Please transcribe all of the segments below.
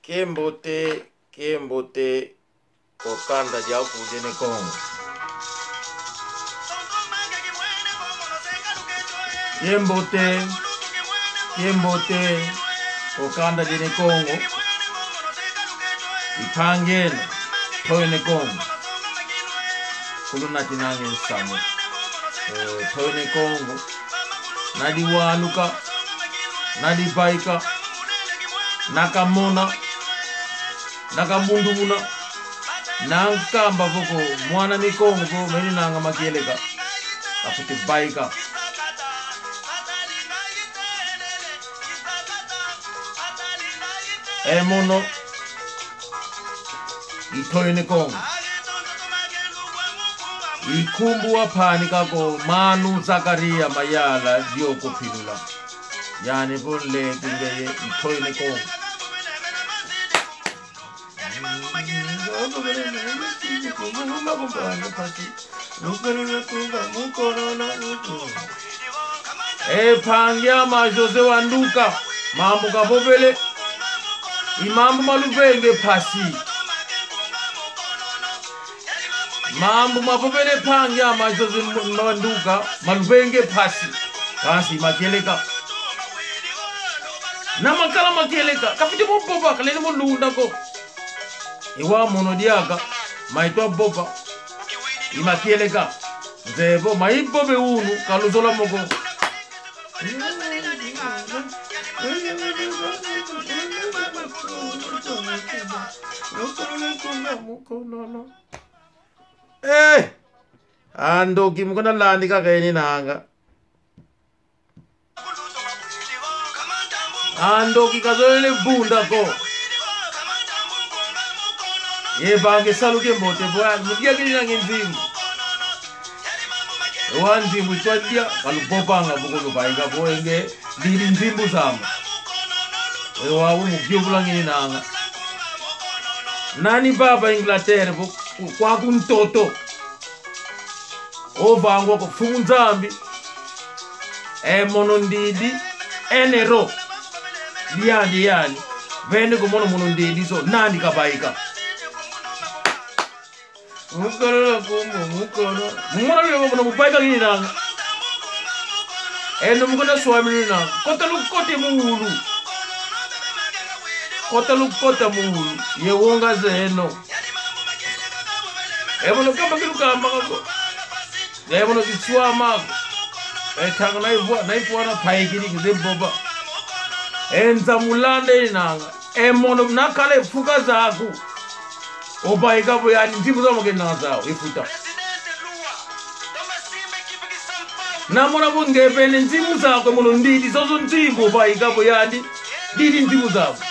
Kembote, kembote, kokanda dia kudene Kongo. Kembote, kembote, kokanda dine Kongo. Ipangene, toyene Kongo. Kuluna tinange nsamo. Toyene Kongo. Nadiwanuka, nadibaika, nakamona, nakabundubuna, nankamba voko mwana mikongo po meni nanga makieleka afuti baika. Emono itoyene Kongo. Ikumbu waphani kako Manu Zakaria Mayala diyokuphilula. Yani bonle kingeye itoyene Kongo. Epangia Jose Wanduka mambo kapopele imambo malupenge phasi mambo mapopele pangia ma Jose Wanduka malupenge phasi kasi makeleka na makala makeleka kafite mopopa kalele molunda ko iwa mono diaka maitwa bopa imakeleka nzebo maibobe unu kaluzola moko. Eh, andoki mukona landi kakaeni nanga. Andoki kazolele bunda ko. Ye bange saluke mbote boya mudia kini nange nzimu. Wa nzimu twadia kalupopanga bukulu bainga boenge dili nzimbu zama. Ewa wu mugyubula ngini nanga. Nani baba Inglaterra kwa kuntoto. Ovangwa ko funzambi. E monondidi enero. Liani yani. Vene ko mono monondidi so nani kabaika. Mukoro kumbu mukoro. Mukoro leo mono mubaika ngini nanga. Eno mukona swami nanga. Kota lukote muulu. Kota lukota muulu. Yewonga zeno. Ebono kamba kilukamba kako. Ebono kiswama. Etanga naivua naivua na paikiri kizeboba. Enza mulande nanga. Emono nakale fuka zaku. Obaika bo yani nzimu za mokena zao ifuta. Namona bungepene nzimu zakwe mono ndidi zozo nzimu obaika bo yani ndidi nzimu zako.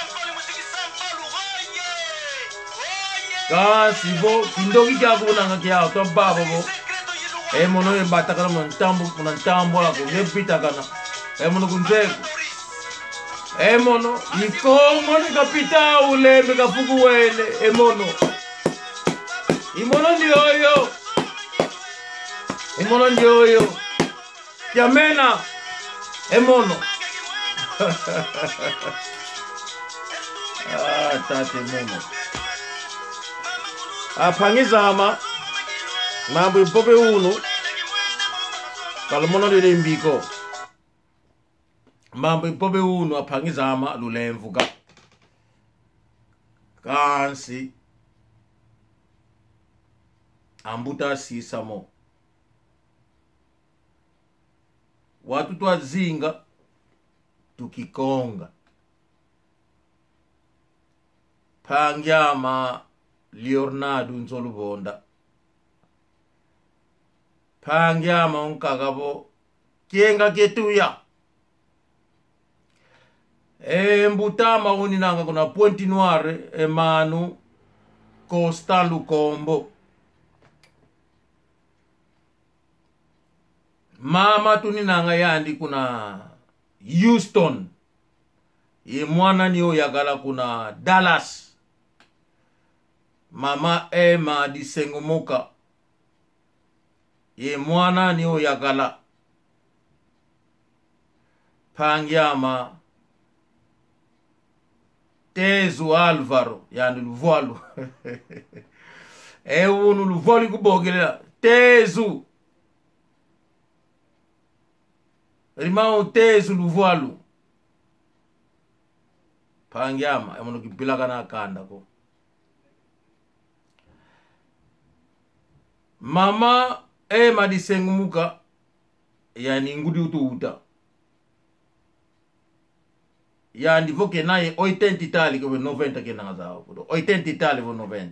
Kasi bo kindoki kyako nanga kya to babo bo. Emono ebatakana montambo montambo ako ngepitakana. Emono kunzeko. Emono ikongo ni kapita ulembe kafuku wene emono. Imono ndioyo. Imono ndioyo. Kiamena emono. Ah tate mono. Apangizama mambo ipope uno kalomono lile mbiko. Mambo ipope uno apangizama lulemvuka. Kansi ambuta sisamo. Watu twazinga tukikonga. Pangyama Leonardo Nzolubonda. Pangyama unkakabo kienga ketuya. Embutama uninanga kuna Pointe Noire Emanu Costa Lukombo. Mama tuninanga yandi kuna Houston. Ye mwana niyo yagala kuna Dallas. Mama Emma Disengomoka. Ye mwana niyo yagala. Pangyama Tezu Alvaro yani luvwalu ewunu luvwalu ikubogelela Tezu rimao Tezu luvwalu pangyama emono kipilaka na kanda ko mama ema disengumuka yani ngudi utuuta yani vo ke naye 80 e tal ke 90 ke nanga zao 80 e tal vo 90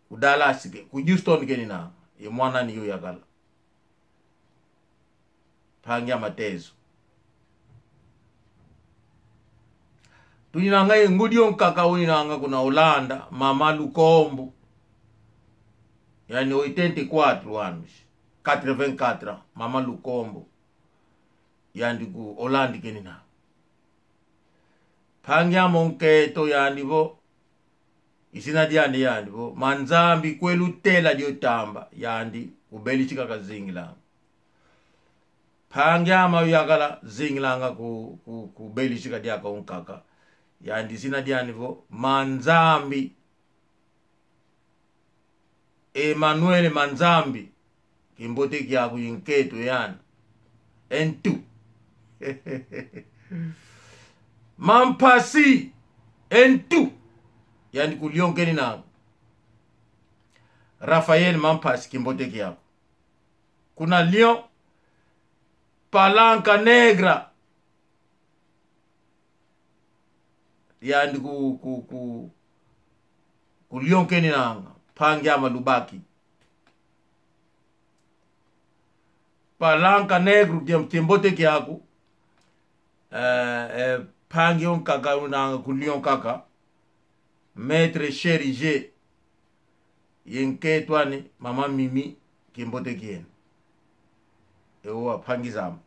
ku Dallas ke ku Houston ke nina ye mwana ni yo yakala pangia matezo tuninanga ye ngudi yonkaka uninanga kuna Holanda mama Lukombo yani 84 anos 84 ans mama Lukombo yandi ku Holanda kenina pangia monketo yandi vo isina dyandi yandi vo manzambi kwelutela dyotamba yandi kubelichika kazingilanga pangia mayakala zingilanga ku ku, kubelichika dyaka unkaka yandi isina dyandi vo manzambi Emmanuel Manzambi kimbote kyaku yinketo yana entu mampasi entu yani kulionkeni na Raphaël Mampasi kimbote kyako kuna Lyon Palanca Negra yani ku ku ku kulionkeni nanga pangi ama lubaki Palanca Negro kimbote kyaku pangi onkaka unanga kulion kaka Maître Cherige yenketwani mama Mimi kimbote kiene ewo apangizama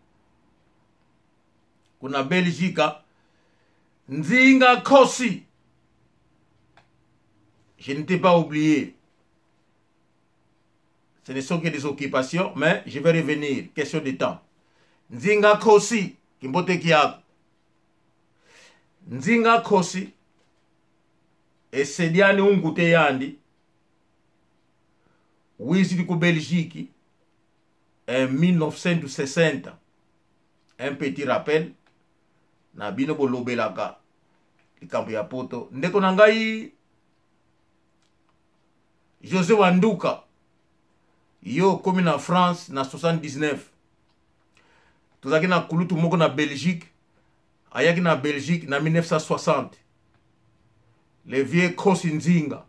kuna Belgique Nzinga Kosi je ne t'ai pas oublié. Ce ne sont que des occupations, mais je vais revenir. Question de temps. Nzinga Kosi, kimbote kiaku. Nzinga Kosi, esediani ungute yandi, wizidi ku Belgique, en 1960. Un petit rappel, na bino bolobelaka likambo ya poto. Ndeko na ngai José Wanduka, yo komi na France na 79. Tozalaki na kulutu moko na Belgique, ayaki na Belgique na 1960. Le vieux Kosi Nzinga.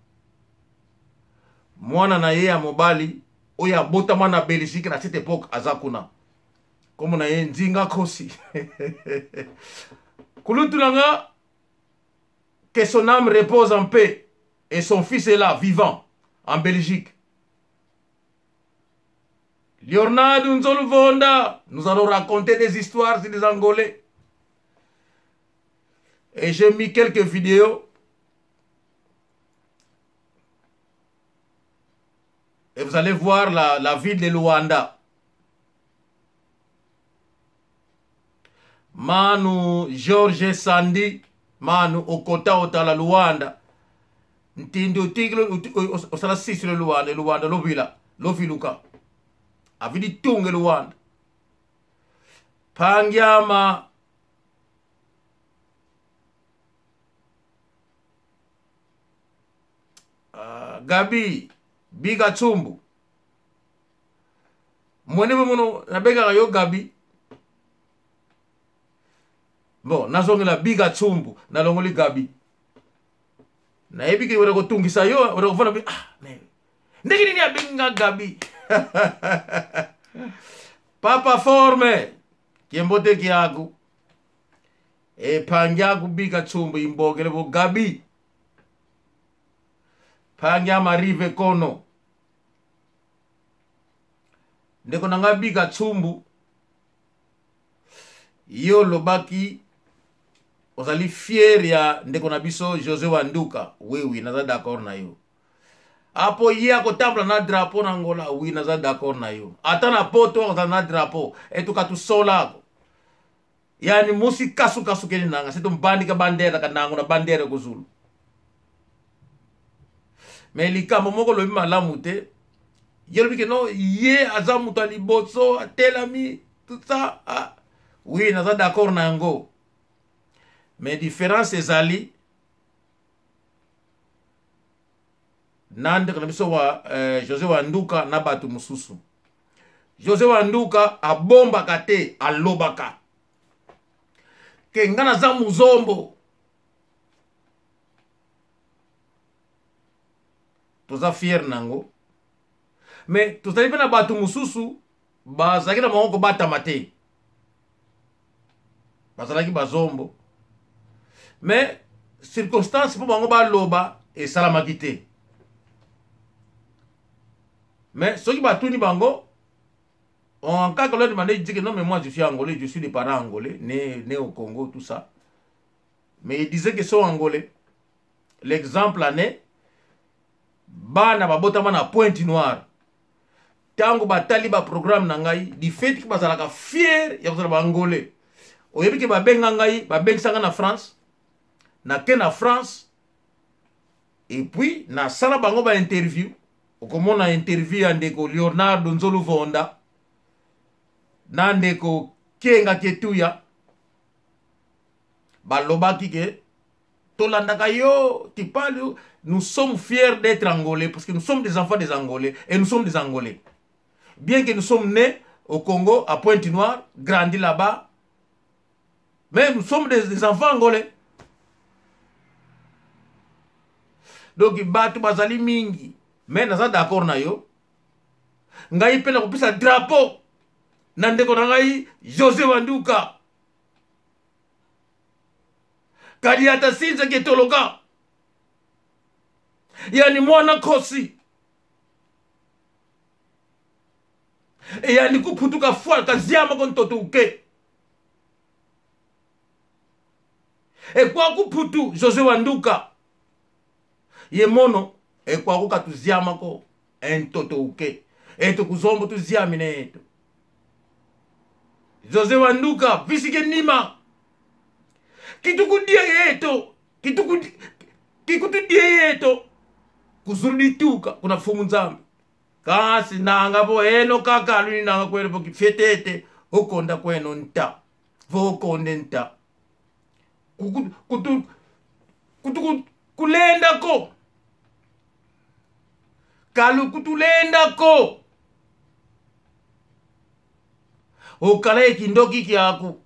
Mwana na ye ya mobali oyo abotama na Belgique na cette époque aza kuna. Kombo na ye Nzinga Kosi. Kulutu na nga, que son âme repose en paix et son fils est là vivant en Belgique. Leonardo Nzoluvonda, nous allons raconter des histoires sur les Angolais. Et j'ai mis quelques vidéos. Et vous allez voir la ville de Luanda. Manu George Sandi, Manu Okota Otala Luanda. Ntindo tiglo osala sisi le Luanda, Luanda lovila, loviluka. Avidi tunge Luanda. Pangyama Gabi Biga Tsumbu. Mwene muno nabengaka yo Gabi. Bon, nazongela Biga Tsumbu, nalongoli Gabi. Nayebi ke ora kotungisa yo, ora kofana bi ah mais ndenge nini abenga Gabi? Papa forme kiembote kiaku. E pangya kubika Tsumbu imbogele bo Gabi. Pangya marive kono. Ndeko nanga Biga Tsumbu. Yo lobaki ozali fier ya ndeko na biso José Wanduka. Oui oui, naza d'accord na yo. Apo ye akotambola na drapeau na Angola. Oui, naza d'accord na yo. Ata na poto akozala na drapeau. Etuka tusolako. Yani musi kasu kasu keni nanga seto mbandika bandera kanango na bandera kozulu. Mais likambo moko lobi malamu te. Ye lobi ke non ye aza moto ya liboso atelami tout ça. Ah. Oui, naza d'accord na yango. Mais différence ezali na ndeko na biso wa José Wanduka na bato mosusu. José Wanduka abombaka te, alobaka ke nga naza muzombo. Toza fier nango. Mais tozali mpe na bato mosusu bazalaki na bango kobatama te, bazalaki bazombo, mais circonstance mpo bango baloba esalamaki te. Mais soki batuni bango, en cas que l'on demandait, il dit que non, mais moi je suis angolais, je suis des parents angolais, né au Congo, tout ça. Mais il disait qu'ils sont angolais. L'exemple en est, bana babotama na Pointe Noire. Tango batali ba programme na ngai, du fait que bazalaka fier ya kozala ba angolais. Oyebi ke babenga ngai, babengisa ngai na France. Nake na France, et puis nasala bango ba interview. Okomona interview ya ndeko Leonardo Nzoluvonda na ndeko Kenga Ketuya. Balobaki ke tolandaka yo, tu parles, nous sommes fiers d'être angolais parce que nous sommes des enfants des angolais et nous sommes des angolais. Bien que nous sommes nés au Congo, à Pointe-Noire, grandis là-bas, mais nous sommes des enfants angolais. Donc bato bazali mingi, mais naza d'accord na yo. Ngai pe nakopesa drapeau na ndeko na ngai José Wanduka. Kadiata sinza ketoloka. Yani mwana kosi. Yani kuputuka fwa kaziama kontoto uke. Ekwa kuputu José Wanduka. Ye mono ekwa kukatuziama ko entoto uke. Eto kuzombo tuziamine eto. José Wanduka visike nima. Kitukudie eto. Kikutudie eto. Kuzurudituka kuna fumu nzambe. Kasi nanga po eno kaka luni nanga kweno po kifetete okonda kweno nta. Vokonde nta. Kutu, kutu, kulenda ko. Kalu kutulenda ko. Okala ekindoki kyaku.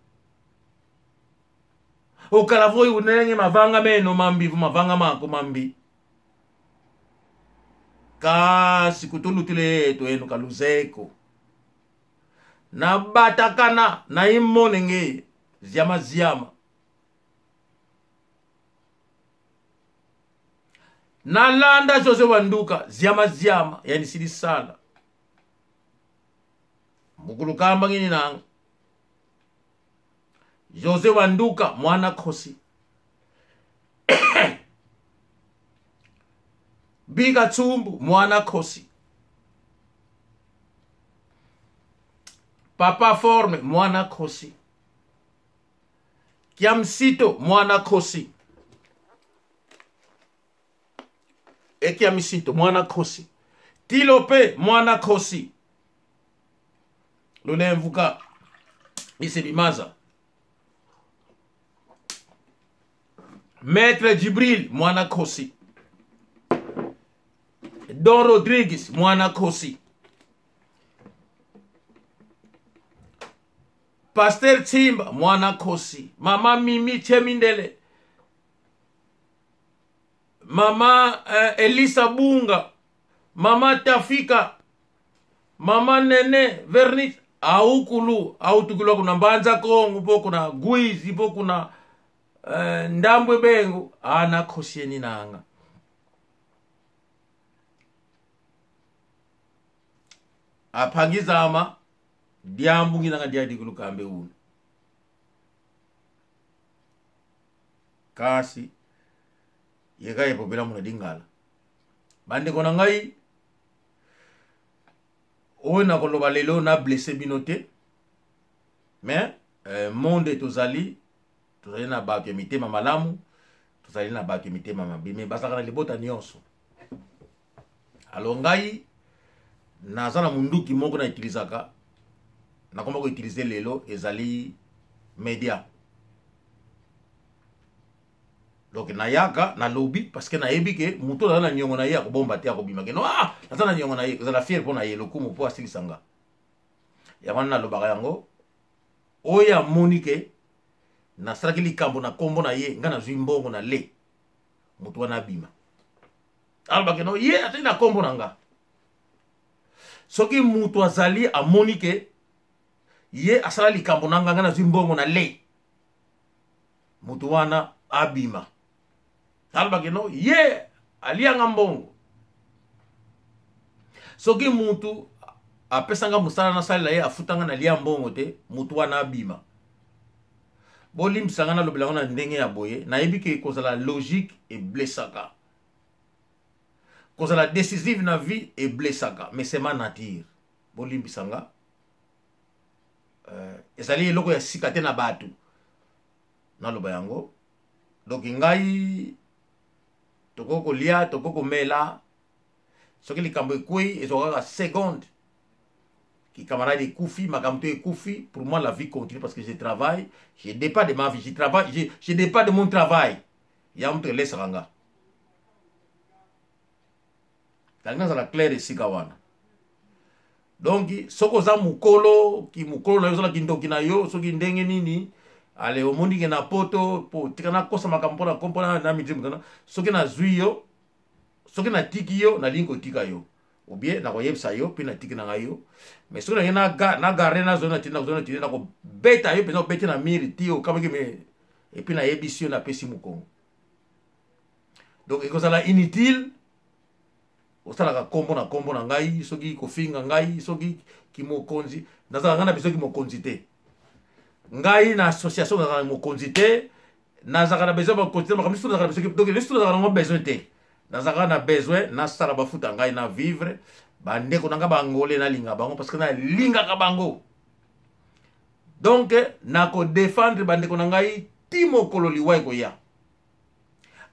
Okala voi unenge mavanga meno mambi, mavanga mako mambi. Kasi kutulutile eto eno kaluzeko. Na batakana na imonenge ziama ziama. Nalanda José Wanduka ziama ziama, yani silisala. Mukulukamba ngini nanga. José Wanduka mwana khosi. Biga Tsumbu mwana khosi. Papa Forme mwana khosi. Kiamsito mwana khosi. Ekiamisito mwana khosi. Tilope mwana khosi. Lunemvuka Isebimaza. Maître Djibril mwana khosi. Don Rodriguez mwana khosi. Pasteur Tsimba mwana khosi. Mama Mimi Chemindele. Mama Elisa Bunga. Mama Tafika. Mama Nene Vernis. Aukulu, autukulu kuna Mbanza Kongo, po kuna Guizi, po kuna Ndambwe Bengu, ana khosieni nanga. Aphangizama diambu nginanga dia dikulukambe uno. Kasi yeka epopela muna dingala. Bande kona ngai oyo nakoloba lelo na blessé bino te, mais Monde tozali, tozali na bato ya mitema malamu, tozali na bato ya mitema mabe, me bazalaka na libota nyonso. Alors ngai naza na munduki moko na utilisaka, nakoma koutilize lelo, ezali media. Donc nayaka nalobi parce que nayebi ke moto aza na niongo na ye akobomba te, akobima ke no, ah, naza na niongo na ye, kozala fier mpo na ye, lokumu mpo asilisa nga. Yango wana nalobaka yango. Oyo amoni ke nasalaki likambo na nkombo na ye, ngai nazwi mbongo na le moto wana abima, alobaki no, ye atali na nkombo na nga. Soki moto azali amoni ke ye asala likambo na nga, ngai nazwi mbongo na le moto wana abima, alobaki no, ye alianga mbongo. Soki mutu apesanga mosala nasalela ye, afutanga, nalia mbongo te, mutu wana abima. Bolimbisanga nalobela yango na ndenge ya boye. Nayebi ke kozala logique eblesaka, kozala décisive na vie eblesaka, mais c'est ma nature. Bolimbisanga, ezali eloko ya sika te na bato naloba yango. Donc ngai tokoki kolia, tokoki komela, soki likambo ekwei ezwaka kaka seconde, camarade ekufi, makambo to ekufi. Pour moi, la vie continue parce que je travaille, je dépends de ma vie, je travaille, je dépends de mon travail. Ya moto elesaka nga, nalingi nazala claire esika wana. Donc soki oza mokolo, ki mokolo na yo, ozala kindoki na yo, soki ndenge nini, ale omoni ke na poto po tika nakosa makambo mpona kompo na midi motana. Soki nazwi yo, soki natiki yo, nalingi kotika yo ou bien nakoyebisa yo mpe natiki na ngai yo. Mais soki nalingi nagarde, nazoi na tindi, nakozoi na tindi, nakobeta yo mpenza, obeti na miri ti okamaki me, et puis nayebisi yo, napesi mokongo. Donc ekozala inutile osalaka nkombo na nkombo na ngai, soki kofinga ngai, soki kimokonzi. Nazalaka ngai na biso kimokonzi te. Ngai na association nazalaka na mokonzi te, nazalaka na besoin bakonzi te. Makambo misusu nazalaka na besoin, donc misusu nazalaka nango besoin te. Nazalaka na besoin nasala, bafuta ngai na vivre. Bandeko na ngai bangole, nalinga bango parce que nalingaka bango. Donc nakodefendre bandeko na ngai ti mokolo liwa ekoya,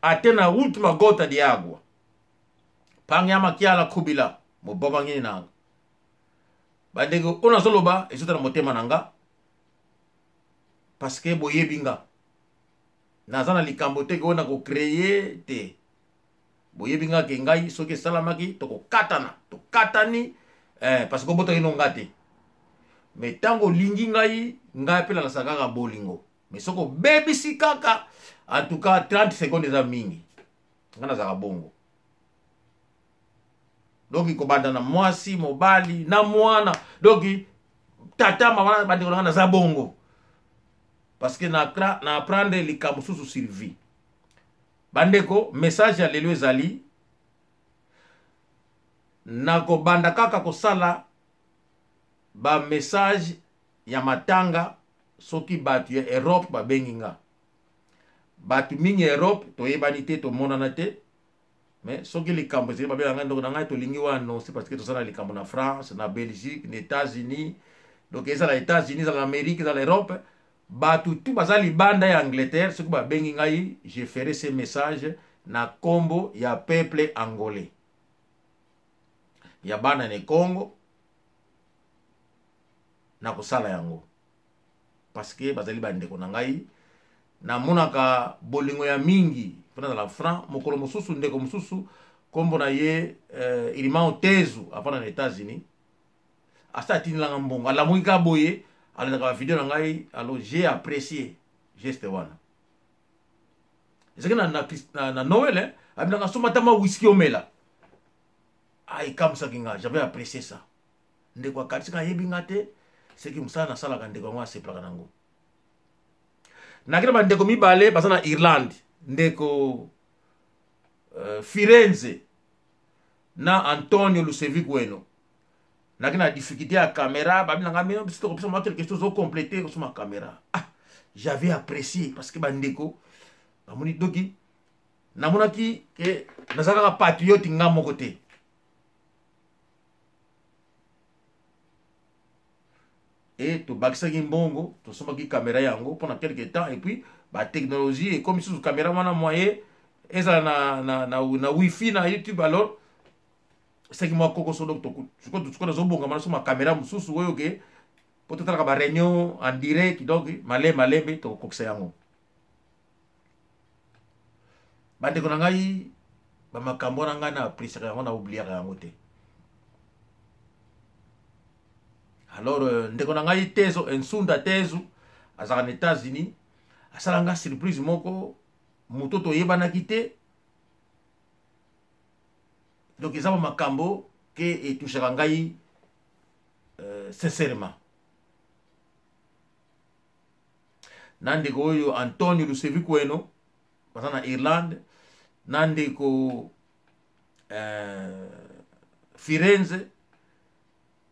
ate na ultima gota de agua pangyama kiala kubila moboba ngini nanga. Bandeko, oyo nazoloba ezota na motema na nga parce que boyebi nga, naza na likambo te ke oyo nakocreye te. Boyebi nga ke ngai soki esalamaki tokokatana, tokatani, parce que obotaki no nga te. Mais ntango olingi ngai, ngai mpe nalasaka kaka bolingo. Mais soki obebisi kaka, en tout cas 30 secondes eza mingi. Ngai nazalaka bongo. Donc kobanda na mwasi, mobali na mwana, donc tata, mama, bandeko na ngai, naza bongo parce que na, na apprendre likambo mosusu sur vie. Bandeko, message ya lelo ezali nakobanda kaka kosala bamessage ya matanga soki bato ya Europe babengi nga. Bato mingi ya Europe toyebani te, tomonana te, mais soki likambo ezali, babenga ngai: "Ndeko na ngai, tolingi wa annonce parce que toza na likambo na France, na Belgique, na États-Unis." Donc ezala États-Unis, ezala na Amérique, ezala Europe, bato tu baza libanda ya Angleterre, soki babengi ngai, je ferai ce message na nkombo ya peuple angolais, ya bana na Congo. Nakosala yango parce que bazali bandeko na ngai. Namonaka bolingo ya mingi mpo nazala franc. Mokolo mosusu, ndeko mosusu, nkombo na ye Irimao Tezu, avanda na États-Unis, asa atindelanga mbongo, alamuki kaka boye, alandaka bavideo na ngai. Alors j'ai apprécié geste wana. Ezalaki na Noël, eh? Abinanga soma ata mwa whisky omela. Ah, ekamwisaki nga, j'avais apprécié ça. Ndeko akanisaka ayebi nga te, seki mosala nasalaka, ndeko yango asepelaka nango. Naki na bandeko mibale baza na Irlande, ndeko Firenze na Antonio Lusevic Weno. Naki na difficulté ya caméra, babi nanga mino biso tokopesa mwa quelque chose, ocomplete kosoma caméra. Ah, j'avais apprécié parce que bandeko bamoni doki namonaki ke naza kaka patriote nga moko te. E tobakisaki mbongo, tosombaki kamera yango mpona quelque temps, et puis batechnologie ekomi susu, kamera wana moyen ezala na wifi na YouTube. Alors esaki mwa kokoso. Donc sikoyo nazobongama, nasomba kamera mosusu oyo ke mpo totalaka baréunion en direct. Donc malembe malembe tokokokisa yango. Bandeko na ngai, bamakambo wana ngai na appréciaka yango, na oubliaka yango te. Alors ndeko na ngai Tezo Ensunda Tezu azalaka na États-Unis, asala nga surprise moko, moto toyebanaki te. Donc eza bamakambo ke etouchaka ngai sincèrement. Na ndeko oyo Antonio Lusevi Kweno baza na Irlande, na ndeko Firenze,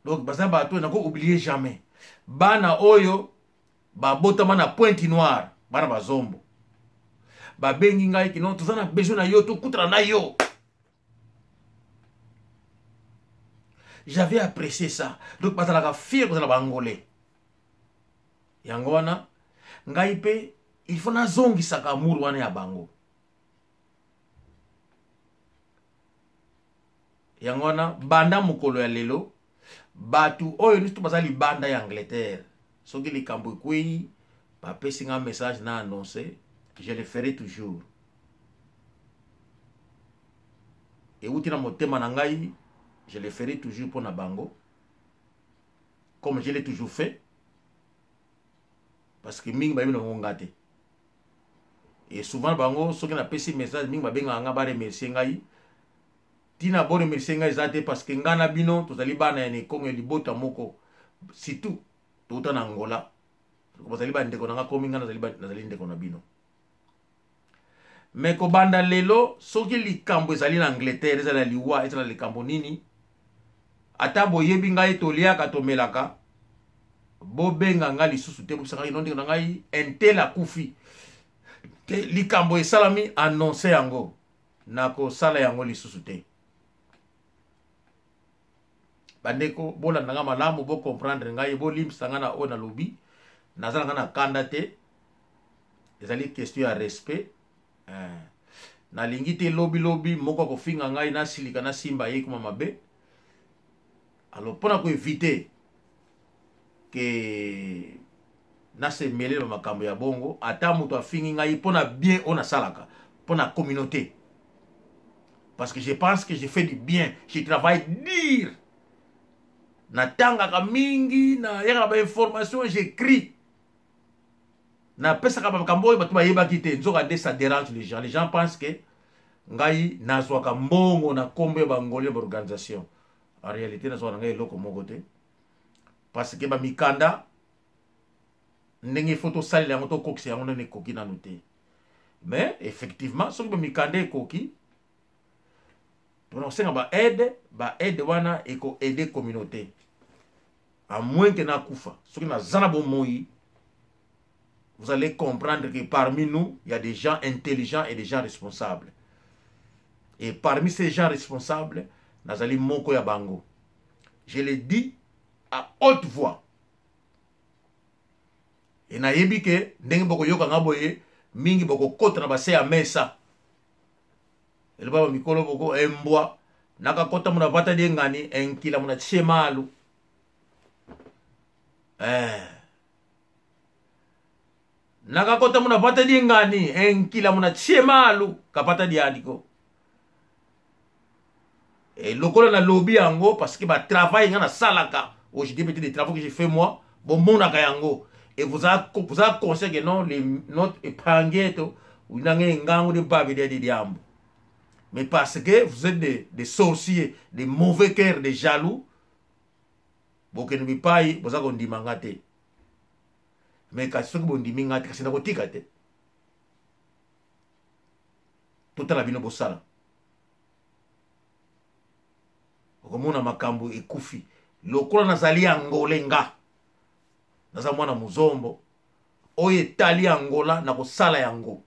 donc baza bato nako oublier jamais. Bana oyo babotama na Pointe Noire, bana bazombo, babengi ngai kino toza na besoin na yo, tokutana na yo. J'avais apprécié ça. Donc bazalaka fier kozala baangolais. Yango wana ngai mpe il faut nazongisaka amour wana ya bango. Yango wana, banda mokolo ya lelo, bato oyo nyonso baza libanda ya Angleterre, soki likambo ekwei, bapesi nga message na annonce, je le ferai toujours. Euti na motema na ngai, je le ferai toujours mpo na bango, comme je l'ai toujours fait, parce que mingi bayebi na bango nga te. Et souvent bango, soki napesi message, mingi babengaka nga baremercie ngai. Ntina boremercie ngai eza te, parce que ngai na bino tozali bana ya Nekongo, ya libota moko, surtout touta na Angola. Bazali bandeko na nga, komi ngai nazali ndeko na bino. Mais kobanda lelo, soki likambo ezali na Angleterre, ezala liwa, ezala likambo nini, ata boyebi ngai, toliaka, tomelaka, bobenga ngai lisusu te. Bobisa ngai no ndenge na ngai un tel akufi te, likambo esalami, annonce yango, nakosala yango lisusu te. Bandeko, bolanda nga malamu, bocomprendre ngai, bolimbisa ngai na oyo nalobi. Naza na ngai na kanda te, ezali question ya respect. Nalingi te lobilobi moko akofinga ngai, nasilika, nasimba ye, ekoma mabe. Alors mpona koéviter ke nasemele na makambo ya bongo, ata moto afingi ngai mpona bien oyo nasalaka mpona communauté, parce que je pense que je fais du bien, je travaille dur, natangaka mingi, nayaka na bainformation, j'écris, napesaka makambo oyo bato bayebaki te. Nzoka nde ça dérange les gens. Les gens pensent que ngai nazwaka mbongo na nkombo ya bangoli ya baorganisation. En réalité, nazwaka na ngai eloko moko te, parce que bamikanda ndenge ifo tosalela yango, tokokisa yango nano ekoki nano te. Mais effectivement, soki bamikanda ekoki, tona kosenga baaide. Baaide wana ekoaide communauté, à moins ke nakufa. Soki naza na bomoi, vous allez comprendre que parmi nous, il y a des gens intelligents et des gens responsables. Et parmi ces gens responsables, nazali moko ya bango. Je le dis à haute voix. E nayebi ke ndenge bokoyoka nga boye, mingi bokokota na base ya mesa. Eloba bamikolo boko embwa nakakota muna vata diengani enkila muna tie malu. Nakakota muna vata diengani enkila muna tie malu kapata dialiko. E lokola nalobi yango, parce que batravail nga nasalaka, aujourd'hui peut-être des travaux que j'ai fait moi, bomonaka yango et vous avez conscient que non, les notre epangeto unange ngangu de babi de diambo. Mais parce que vous êtes des sorciers, des mauvais cœurs, des jaloux, bokende bipai boza kondima nga te. Mais kasi soki bondimi nga te, kasi nakotika te. Totala bino bosala, okomona makambo ekufi. Lokola nazali Angolais, nga naza mwana mozombo, oyo etali Angola nakosala yango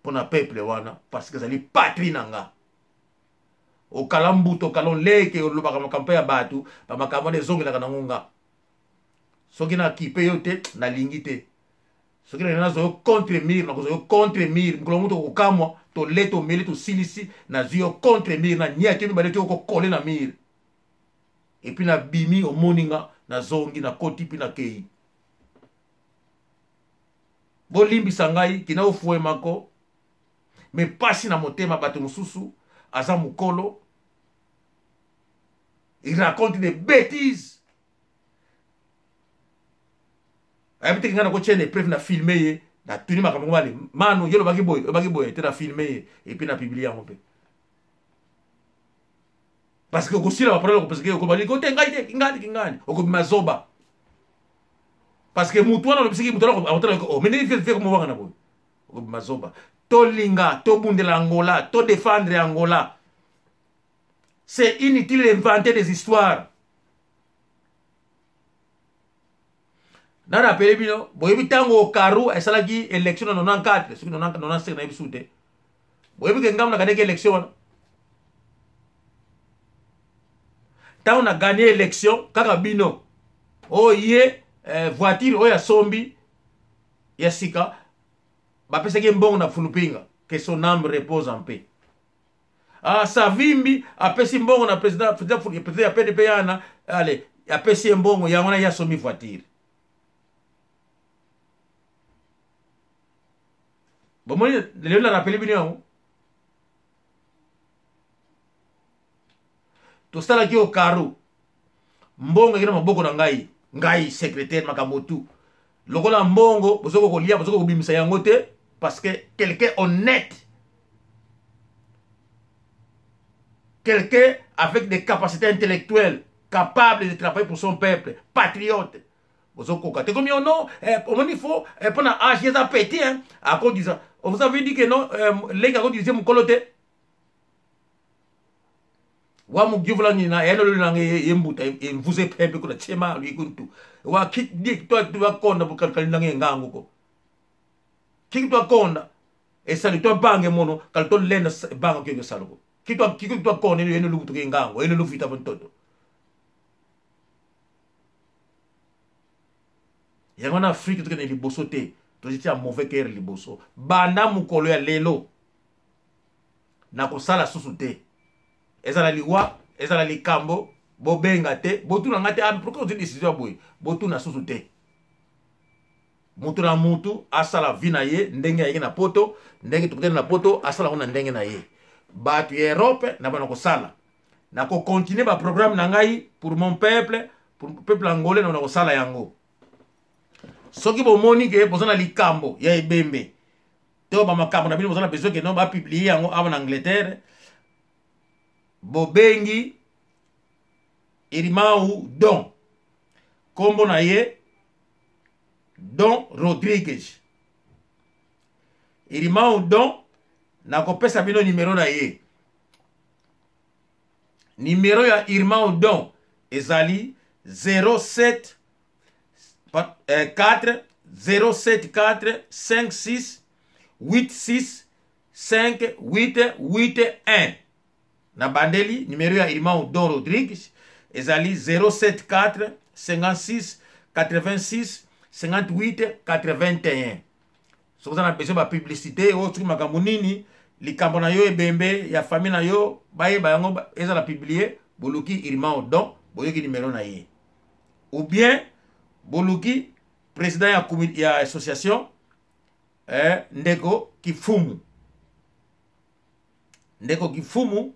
mpo na peuple wana, parce que ezali patrie na nga. Okala mbuto, okala oleke, olobaka makambo ya bato, bamakambo wana ezongelaka nango nga. Soki nakipe yo te, nalingi te. Soki nalingi nazwa yo contre mur, nakozwa yo contre mur. Mokolo moto okokamwa, tole tomeli tosilisi, nazwi yo contre mur, na niati yo mibale te okokole na mur. Et puis nabimi, omoni nga, nazongi, nakoti puis nakei. Bolimbisa ngai, kina ofuemako, mais pasi na motema bato mosusu, aza mokolo, il raconte des bêtises. Ayebi te ngai nakotia na épreuve na filme ye, natuni makambo ngo bale manu ye olobaki boye, olobaki boye te, na filme ye et puis na publie yango mpe. Parce que okosila ba problème, parce que okobali ko te ngai te ngani ngani, okobima zoba. Parce que mutu wana olobisaki mutu wana akotala ko, oh, mais ndenge fe ko mobanga na boye. Okobima zoba. Tolinga, tobundela Angola, to défendre Angola. C'est inutile d'inventer des histoires. Na rappelé bino, boyebi tango Okaru esalaki élection na 94, soki 95 na yebi te. Boyebi ke ngambo na gagnaki élection wana. Tango na gagné élection kaka bino. Oh ye voiture oyo asombi ya sika bapesaki mbongo na Fulupinga, que son âme repose en paix. Ah, Savimbi apesi mbongo na président, président, président ya PDP yana, allez, apesi ye mbongo yango na ye asombi voiture. Bomoni lelo na rappelé bino yango. Tosalaki yo karo. Mbongo ekenda maboko na ngai, ngai secrétaire makambo tout. Lokola mbongo bozoko kolia, bozoko kobimisa yango te parce que quelqu'un honnête, quelqu'un avec des capacités intellectuelles, capable de travailler pour son peuple, patriote. Bozokoka te komi non, omoni fo, mpona âge eza petit, hein, à cause du ça. On vous avait dit que non, lenga ko diriger mokolo te. Wa mugivula nina eno lina nge yembuta emvuze pembe kuna chema likuntu. Wa ki di to to wa konda bukal kalina nge ngangu ko. Ki to konda e sali to bange mono kal to lena bange ke saluko. Ki to ki to konda eno lubutu ke ngangu eno lufita bontoto. Yango na Afrique tokende liboso te, tozitia mauvais cœur liboso. Banda mokolo ya lelo nakosala susu te. Ezala liwa, ezala likambo, bobenga te, botuna nga te, ah, pourquoi ozwi décision ya boye? Botuna susu te. Mutu na mutu asala vie na ye ndenge ayeki na poto, ndenge tokutani na poto, asala ngo na ndenge na ye. Bato ya Europe na bana kosala. Nako continuer ba programme na ngai pour mon peuple, pour peuple angolais na bana kosala yango. Soki bomoni ke boza na likambo ya ebembe to ba makambo na bino boza na besoin ke non ba publier yango awa na Angleterre, bobengi Irmão Don, kombo na ye Don Rodriguez. Irmão Don, nakopesa bino numero na ye. Numero ya Irmão Don ezali zéro sept, quatre, zéro sept quatre, cinq six, huit six, cinq huit huit un. Na bandeli numero ya Irmão Don Rodriguez ezali zéro sept quatre, cinquante-six, quatre-vingt-six, cinquante-huit, quatre-vingt-un. Soki oza na besoin ba publicité oyo soki makambo nini, likambo na yo ebembe ya famille na yo bayeba yango ezala publié, boluki Irmão Don, boyoki numéro na ye. Ou bien boluki président ya association, Ndeko Kifumu. Ndeko Kifumu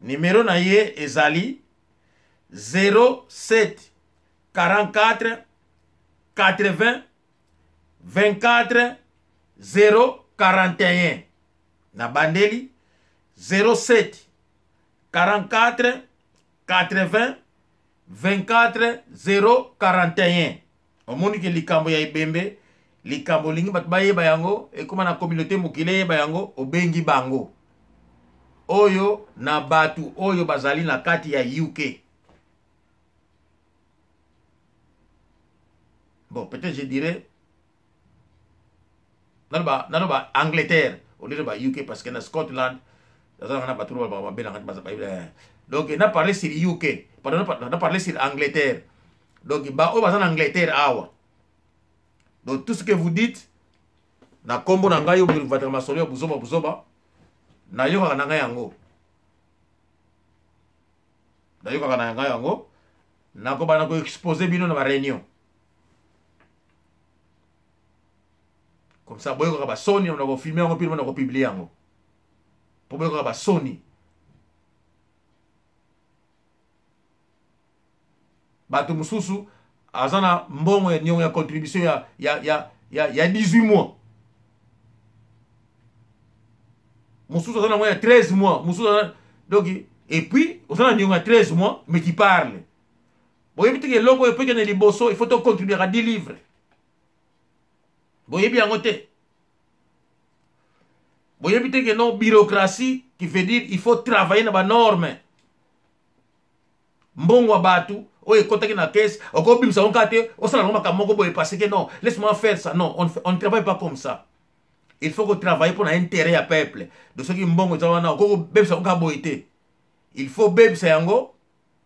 numéro na ye ezali zéro sept 44 80 24 zéro 41. Na bandeli zéro sept 44 80 24 zéro 41. Omoni ke likambo ya ebembe, likambo olingi bato bayeba yango, ekoma na communauté mokili eyeba yango, obengi bango. Oyo na bato oyo bazali na kati ya UK. Bon, peut-être je dirais naloba Angleterre au lieu de ba UK, parce que na Scotland, Naza na bato oyo mabe na ngai. Donc na parler sur UK, pardon, na parler sur Angleterre. Donc ba oyo baza na Angleterre awa. Donc tout ce que vous dites na kombo na ngai oyo vataka masolo ya buzoba buzoba, nayokaka na ngai yango. Nayokaka na ngai yango. Nakobanda ko exposer bino na ba réunion. Comme ça boyokaka ba soni na ko filmer yango mpe na ko publier yango. Po boyokaka ba soni. Bato mosusu aza na mbongo ya niongo ya contribution ya 18 mois. Mosusu aza na yango ya 13 mois. Mosusu aza, donc, et puis, oza na niongo ya 13 mois, mais qui parle. Boyebi te ke eloko oyo po ekende liboso, il faut to contribuer à 10 livres. Boyebi yango te. Boyebi te ke non, bureaucratie qui veut dire il faut travailler na ba normes. Mbongo ya bato oyo ekotaki na caisse, okobimisa yango kaka te, osala yango makambo moko boye parce que non, laisse-moi faire ça. Non, on ne travaille pas comme ça. Il faut que travailler pour l'intérêt ya peuple. De soki mbongo eza wana, okobebisa yango kaka boye te. Il faut bebisa yango.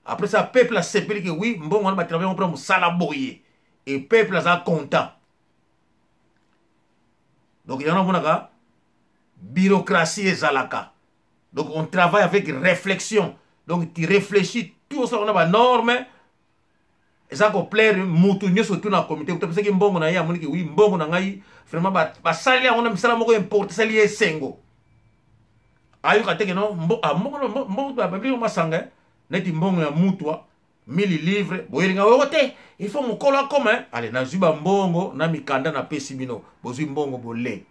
Après ça, peuple asepeli que oui, mbongo wana ba travailler yango mpona mosala boye. Et peuple aza content. Donc yango namonaka bureaucratie ezalaka. Donc on travaille avec réflexion. Donc tu réfléchis tout ça, on a ba normes. Eza ko plaire mutu nyonso tout na comité. Mutu apesaki mbongo na ye, amoni ke oui, mbongo na ngai vraiment basali yango na misala moko importe, esali ye esengo. Ayoka te ke non, mbongo na, mbongo, ba, ba, ba, masanga, eh, neti mbongo ya mutwa, 1000 livres, boyelinga oyo te, il faut mokolo akoma, eh. Allez, nazwi ba mbongo na mikanda napesi bino, bozwi mbongo bole.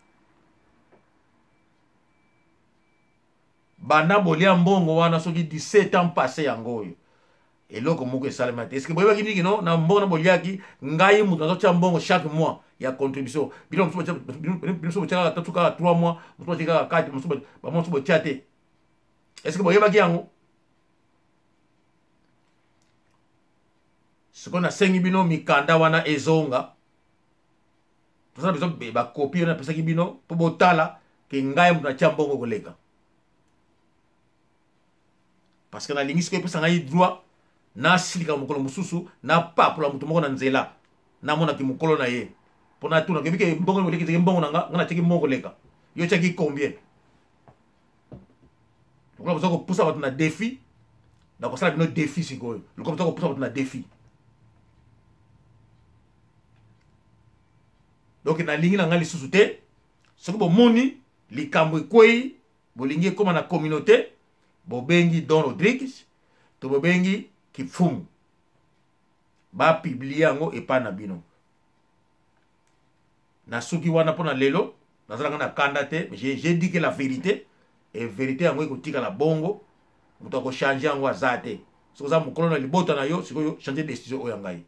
Banda bolia mbongo wana soki 17 ans passé yango oyo. Eloko moko esalema te. Est-ce que boyebaki nini no na mbongo na boliaki ngai moto nazotia mbongo chaque mois ya contribution. Bino mosusu botia, bino, bino mosusu botia kaka tatu kaka 3 mois, mosusu botia kaka 4, mosusu botia, ba mosusu botia te. Est-ce que boyebaki yango? Sikoyo nasengi bino mikanda wana ezonga. Toza na besoin ba copie wana napesaki bino po botala ke ngai moto natia mbongo koleka. Parce que nalingi sikoyo epesa ngai droit nasilika mokolo mosusu napakola moto moko na nzela namonaki mokolo na ye mpo natuna kebi ke mbongo nini oleki, mbongo na nga, nga natiaki mbongo koleka yo otiaki combien. Lokola boza kopusa bato na défi, nakosala bino défi sikoyo. Lokola boza kopusa bato na défi, donc nalingi na ngai lisusu te. Soki bomoni likambo ekwei, bolingi ekóma na communauté, bobengi Don Rodriguez to bobengi Kipfumu, ba publier yango epai na bino. Nasuki wana mpona lelo, nazalaka na kanda te, mais j'ai dit que la vérité, et vérité yango ekotikala bongo, moto akochange yango aza te. Soki oza mokolo na libota na yo, sikoyo changer décision oyo ya ngai.